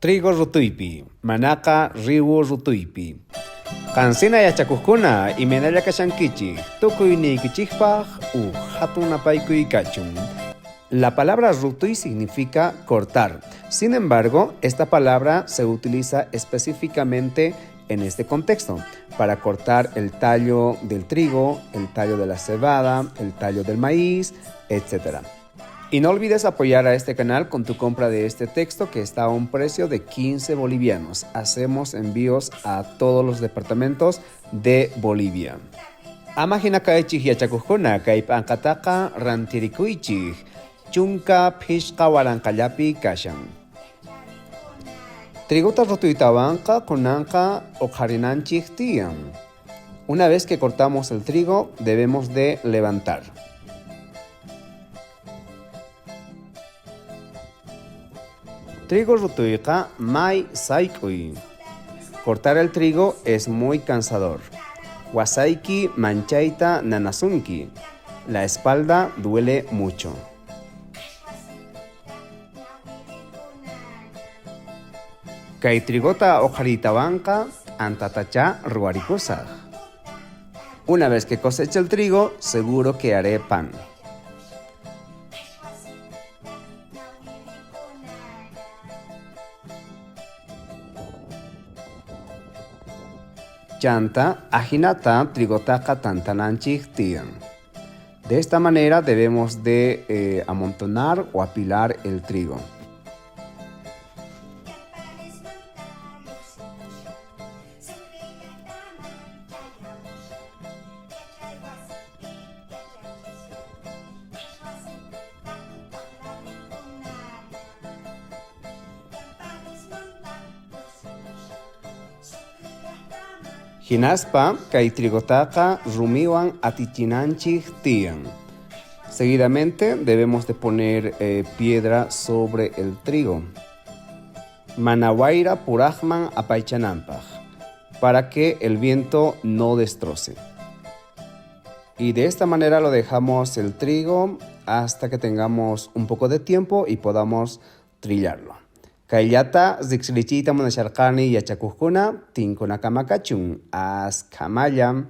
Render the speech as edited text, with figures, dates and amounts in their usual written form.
Trigo rutuypi, manaqa riwu rutuypi. Qansina yachakojkuna, imaynalla kashankichej, tukuyniykichejpaj uj jatun napaykuy kachun. La palabra rutuy significa cortar. Sin embargo, esta palabra se utiliza específicamente en este contexto para cortar el tallo del trigo, el tallo de la cebada, el tallo del maíz, etc. Y no olvides apoyar a este canal con tu compra de este texto que está a un precio de 15 bolivianos. Hacemos envíos a todos los departamentos de Bolivia. Ama jina kaychej yachakojkuna, kay p'anqataqa rantirikuychej, 15 waranqallapi kashan. Trigota rutuytawanqa kunanqa oqharinanchej tiyan. Una vez que cortamos el trigo, debemos de levantar. Trigo rutuyqa may sayk'uy. Cortar el trigo es muy cansador. Wasayki manchayta nanasunki. La espalda duele mucho. Kay trigota oqhariytawanqa t'antatachá ruwarikusaj. Una vez que coseche el trigo, seguro que haré pan. Chanta ajinata trigotaqa tantananchej tiyan. De esta manera debemos de amontonar o apilar el trigo. Jinaspa kay trigotaqa rumiwan atichinanchej tiyan. Seguidamente debemos de poner piedra sobre el trigo. Mana wayra purajman apaychananpaj, para que el viento no destroce. Y de esta manera lo dejamos el trigo hasta que tengamos un poco de tiempo y podamos trillarlo. Kayllata riqsirichiyta munasharqani yachakujkuna tinkunakama kachun askhamalla.